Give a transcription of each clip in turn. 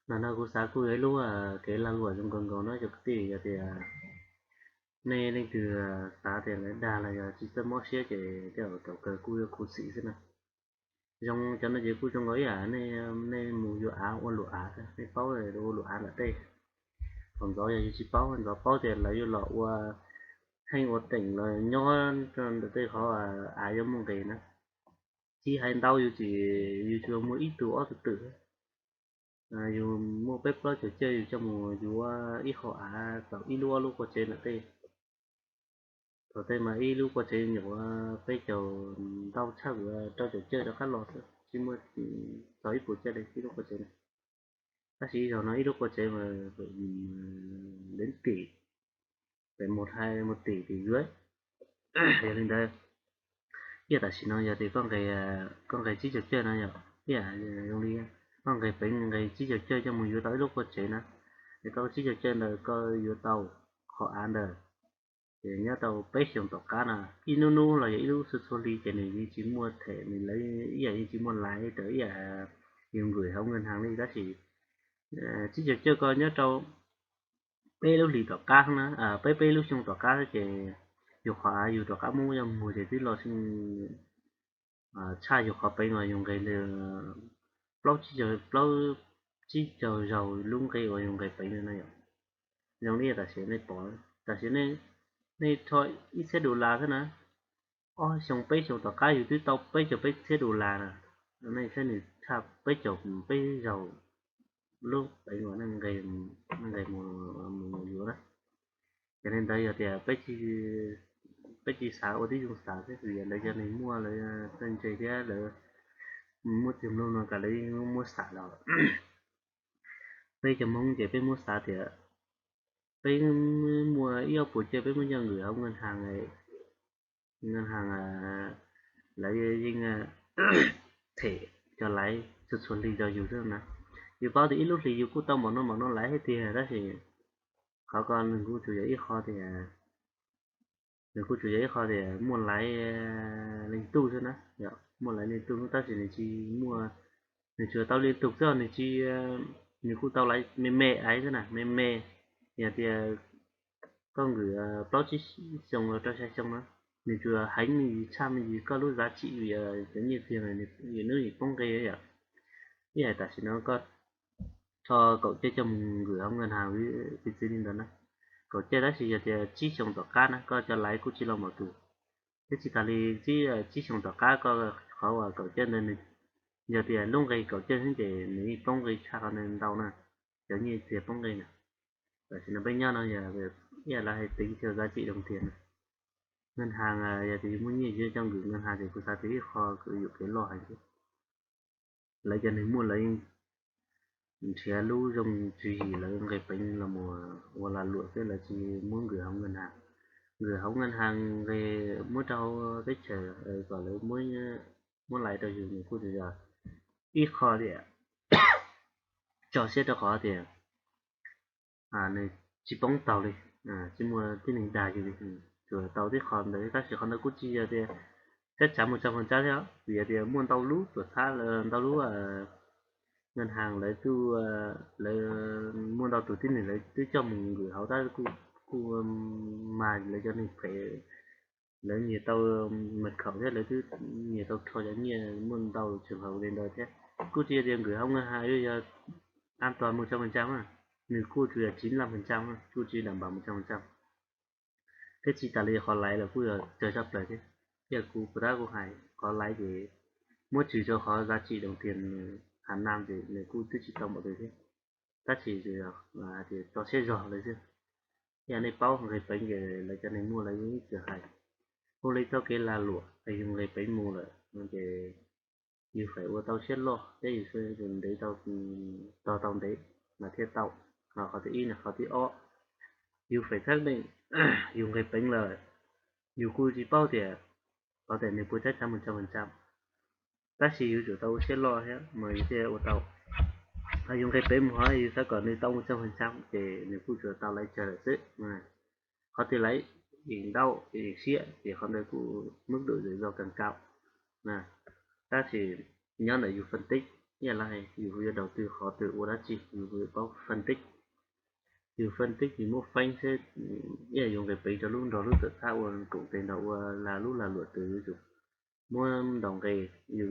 Ntawm no kuv xav kuj yog ib lub kev lag luam zoo nkaus nkaus no cov kwv tij, yog tias nej leej twg xav tias lawv dag los yog tsis txawj mob siab ces tej zaum thaum kawg kuj yuav khuv xim xwb na. Zoo cov no ces kuj zoo nkaus ib yam nej mus yuav av ua luam av, nej paub ua luam av nram tej. Thaum ntxov yog yus tsis paub, ntxov paub tias lawv yuav los ua heej ua teem los nyob rau ntawm tej qhov av yuav muaj nqis na. Tsis hais ntau yus tsis, yus tsuas muaj ib tug ob tug twm, yus muaj peb plaub caug cawj yus coj mus yuav ib qho av tau ib lub ob lub qua tsev ntawm tej. Thaum tej mas ib lub qua tsev nyuam qhuav peb caug, ntau tshaj kuv rau caum cawj rov qab los xwb, tsis muaj txog ib puas cawj li ib lub qua tsev na. Tab sis ib zaug no ib lub qua tsev mas pem tim, pem mus thaiv mus tim tim yuav. Yog li ntawd, ib yam tam sim no yog tias koj nqis tsib caug cawj no yom, ib yam zoo li koj nqis peev nqis tsib caug cawj coj mus yuav tau ib lub qua tsev na, es tau tsib caug cawj ntawd koj yuav tau qhov av ntawd ces nyob tau peb xyoos tom qab no, ib hnub hnub los yog ib lub txhua txhua hli ces nws yeej tsis muaj them, nws lawv ib yam yeej tsis muaj laiv rau ib yam yus nqis hauv nkawj haas li. Tab sis tsib caug cawj koj nyob rau peb lub hlis tom qab na, peb peb lub xyoo tom qab ces yus qhov av yus rov qab muab yog muag ces twb los xyoo tshaj yus qhov peev uas yus nqis li plaub tsib caug, plaub tsib caug zaus lub nqe uas yus nqis peev no yom. Zoo li tam sim nej pom, tam sim nej rho ib txhiab dollar xwb na, ob xyoo peb xyoo tom qab yus twb tau peb caug peb txhiab dollar na. Nej saib nws tshaj peb caug peb zaus lub peev uas nej nqis mus yuav na. Yog li ntawd yog tias peb tsis xav ua tib zoo xav thiab, vim lawv cov neeg muaj lawv txawj ntse thiab lawv muaj txiag nplua nuj no kom lawv muab xam los. Peb cov Hmoob ces peb muab xav tias peb muaj ib ob puas cawj peb muab coj nqis hauv nkawj haas, nkawj haas lawv yeej them cov laiv txhua txhua hli rau yus xwb na. Yus paub tias ib lub hlis yus kuj tau npaum no npaum no laiv thiab tiag, tab sis qhov ko nws kuj tsuas yog ib qho tias, nws kuj tsuas yog ib qho tias muaj laiv leej twg xwb na, muaj laiv leej twg xwb tab sis nws tsis muaj, nws tsuas tau leej twg xwb, nws tsis, nws kuj tau laiv me me aiv xwb na, me me. Yog tias koj nqis plaub tsib xyoo los rau xya xyoo na, nws tsuas heev me ntsis tshaj me ntsis koj lub zav tsim vim cov nyiaj txiag nws yeej poob nqe yom. Ib yam tam sim no koj rho kaum cawj coj mus nqis hauv nkawj haas piv txwv li ntawd na, kaum cawj tab sis yog tias tsib xyoo tom qab na koj cov laiv kuj tsis los npaum tus. Thiab tsis tas li, tsib xyoo tom qab koj qhov uas kaum cawj ntawd nws, yog tias lub nqe kaum cawj xwb ces nws yeej poob nqe tshaj qhov ntawd ntau na, cov nyiaj txiag poob nqe na. Tam sim no peb nyob no yog ib yam lawv hais tính theo giá trị đồng tiền na. Nkawj haas yog tias yus muaj nyiaj yus coj nqis nkawj haas ces kuv xav tias ib qho kuj yuam kev loj heev thiab. Lawv cov neeg muaj lawv yeej nrhiav lub zoo tswv yim lawv nqis peev los mus ua lag luam xwb, lawv tsis muab nqis hauv nkawj haas. Nqis hauv nkawj haas nqis muab rau hauv teb chaws kom lawv muab laiv rau yus nws kuj tsis yog ib qho tias tso siab rau qhov tias nws tsis poob taug li, tsis muaj tib neeg dag yus li. Tsuas tau tib qho ntawd tab sis qhov ntawd kuj tsis yog tias chắc chắn một trăm phần trăm thiab, vim tias muaj ntau lub tuam txhab, ntau lub nkawj haas lawv twb, lawv muaj ntau tus tib neeg lawv twb coj mus nqis hauv tab kuj mag lawv cov neeg phem, lawv nyias tau mật khẩu thiab lawv twb nyias tau rho cov nyiaj, muaj ntau trường hợp li ntawd thiab. Kuj tsis yog tias nqis hauv nkawj haas yuav yog an toàn một trăm phần trăm na, nws kuj tsuas yog chín mươi lăm phần trăm, kuj tsis đảm bảo một trăm phần trăm. Thiab tsis tas li qhov laiv los kuj yog tsawg zaj plaws thiab. Thiab kuv puas tab kuj hais qhov laiv ces muab tswm rau qhov giá trị đồng tiền Hà Nam ces nws kuj twb tsis tau npaum li thiab, tab sis hais tias tso siab zog lawm xwb. Yog nej paub nqis peev ces lawv cov neeg muaj lawv yeej ib txwm hais, ua li txoj kev lag luam es yus nqis peev mus lawm no ces yus feem ua tau siab loj thiab yus ntev tau, tog tau ntev mas thiaj tau. Qhov thib ib no, qhov thib ob, yus feem txhab neej, yus nqis peev lawm, yus kuj tsis paub tias qhov tias nws puas chắc chắn một trăm phần trăm, tab sis yus tsum tau ua siab loj thiab mas yus thiaj ua tau. Yus nqis peev mus hov yus xav kom nws tau một trăm phần trăm ces nws kuj tsuas tau laiv tsawg lawm xwb. Qhov twg laiv ntau siab ces qhov ntawd kuj mức độ rủi ro càng cao. Tab sis nyob ntawm yus phân tích, ib yam li yus yuav đầu tư qhov twg ua dab tsi yus yuav paub phân tích, yus phân tích yus muab feeb seb ib yam yus nqis peev rau lub nrog lub tuam txhab ua koom tes nrog ua lag lub lag luam twg yuav tsum muab ntaus nqi, yus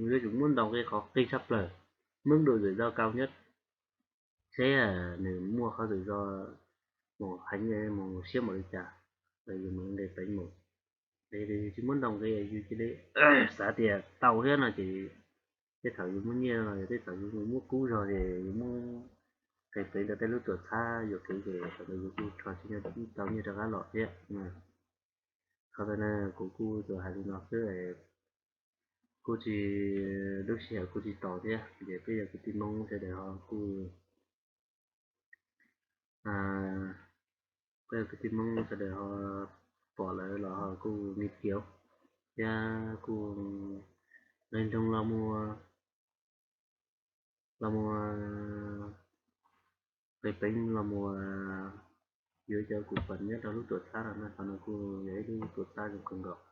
yuav tsum muab ntaus nqi qhov qis tshaj plaws, mức độ rủi ro cao nhất, seb nws muaj qhov rủi ro mus heev mus siab npaum li cas, yus mam nqis peev mus. Yus tsis muab ntaus nqi yus cia li xav tias tau thiab no ces tej thaum yus muaj nyiaj los yog tej thaum yus muab kub zog ces yus muab nqis peev rau tej lub tuam txhab yuam kev ces thaum ntawd yus kuj rho tsis tau nyiaj rov qab los thiab. Qhov ntawd na kuv kuj tsuas hais li no xwb, kuj tsis, lub sij hawm kuj tsis tos thiab ces peb yog kwv tij Hmoob sawv daws ho kuj, peb yog kwv tij Hmoob sawv daws ho pom lawm los ho kuj nghiên cứu thiab kuj nqe nroog los mus, los mus nqis peev los mus yuav cov cổ phần nyob rau lub tuam txhab no na, qhov no kuj yog ib lub tuam txhab zoo kawg nkaus.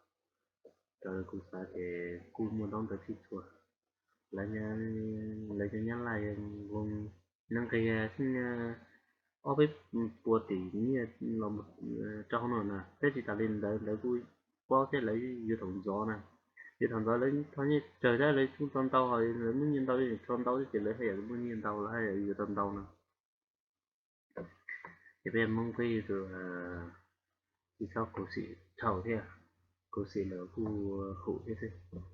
Raws li kuv xav ces kuj muaj ntaub ntawv txhij txhua, lawv cov Nyab Laj nqis xwb, ob peb puas tỷ nyiaj los rau hauv no na, thiab tsis tas li ntawd lawv kuj paub thiab lawv yuav thaum ntxov na, yuav thaum ntxov lawv tho nyiaj tsawg thiab lawv kuj tau ntau, lawv muaj nyiaj ntau, tau ntau ces lawv haj yam muaj nyiaj ntau, lawv haj yam yuav tau ntau no. Ces peb Hmoob peb yuav tsum tsis txhob khuv xim dhau thiab, khuv xim los kuj hum thiab xwb,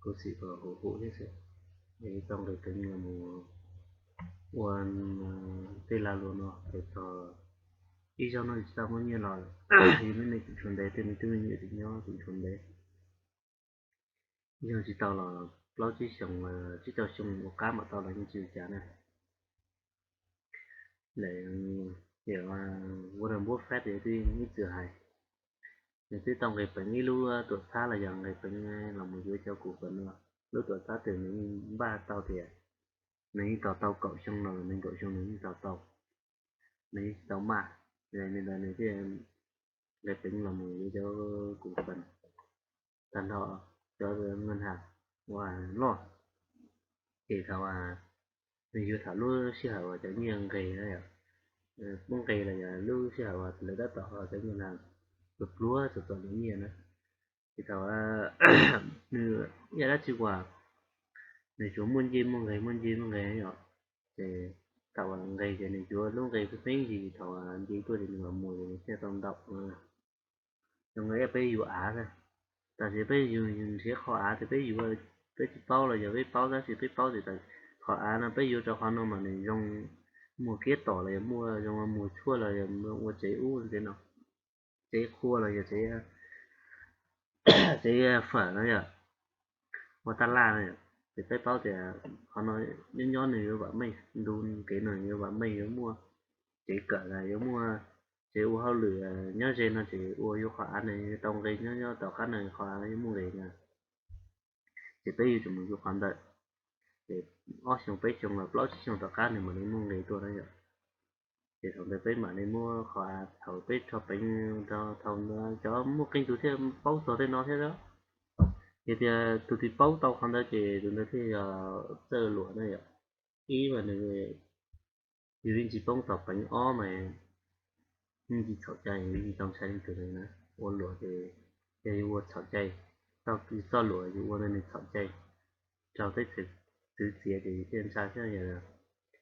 khuv xim los hum hum thiab xwb. Es tau nqis peev los mus ua tej lag luam no ces txog ib zaug no tsis tau muaj nyiaj los yus lub neej tseem tshuav ntev, tej me tub me nyuam tseem nyob tseem tshuav ntev. Ib zaug tsis tau los plaub tsib xyoos, tsib rau xyoo ua qab mam tau los yeej tsis ua cas na. Warren Buffett twb ib txwm hais, nws twb tau nqis peev ib lub tuam txhab los yog nqis peev los mus yuav cov cổ phần no, lub tuam txhab twg nws yeej npaj tau tias nws yeej tos tau kaum xyoo no los nees nkaum xyoo nws yeej tos tau, nws yeej tsis tau maj. Yog li ntawd nws thiaj nqis peev los mus yuav cov cổ phần tag nrho cov ngân hàng uas loj. Ces thaum nws yuav thaum lub sij hawm uas cov nyiaj nqis na, muab nqis los yog lub sij hawm uas lawv tab tom cov ngân hàng pluag pluag txom txom nyem na, ces thaum nws ib yam dab tsi uas nws tsuas muaj ncej muaj nqis muaj ncej muaj nqis yom, ces thaum nqis ces nws yuav lub nqis pheej pheej, ces thaum nce tuaj ces nws mam mus ces nws thiaj tau ntau. Zoo li peb yuav av xwb, tam sim peb yus nrhiav qhov av ces peb yuav, peb tsis paub los yog peb paub, tab sis peb paub tias qhov av no peb yuav rau qhov no mas nws zoo, muag kiab tom los yog muaj zoo muag tshuaj los yog ua tsev ub tsev no, tsev qhua los yog tsev, tsev fawm no yom, ua taj laj no yom, ces peb paub tias qhov no nyob nyob nws yuav vam meej, ntu kev no yuav vam meej, yuav muaj tsev kawm los yuav muaj tsev ua hauj lwm nyob ze no ces ua yuav qhov av no tau nqis nyob nyob tom qab no qhov av yuav muaj nqis na. Ces peb yuav tsum mus yuav qhov ntawd, ces ob xyoo peb xyoo los plaub tsib xyoo tom qab nws mam li muaj nqis tuaj na yom. Ces thaum ntawd peb mam li muab qhov av, thaum peb rho peev rau thaum ntawd cov muaj qee tus thiaj paub txog tej no thiab. Yog tias tus twg paub tau qhov ntawd ces tus ntawd thiaj yog txawj luam na yom. Ib mas nws, yus yeej tsis poob txog peev, ob mas yeej tsis txhaum cai, yeej tsis tau ntshai leej twg li na. Ua luam ces yog yus ua txhaum cai, txoj luam yus ua ntawd nws txhaum cai, raug tej txwv txiav ces yus thiaj ntshai thiab.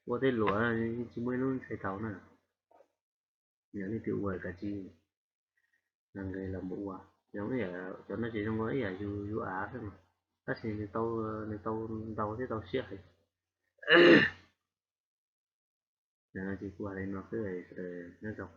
Ua tej luam yeej tsis muaj ib lub ntshai tau na. Yog leej twg ua kav tsij nqis los mus ua, zoo ib yam cov no ces zoo ib yam yus yuav av xwb mas, tab sis nws tau ntau thiab tau siab heev. Ces kuv hais li no xwb, sawv daws nyob zoo.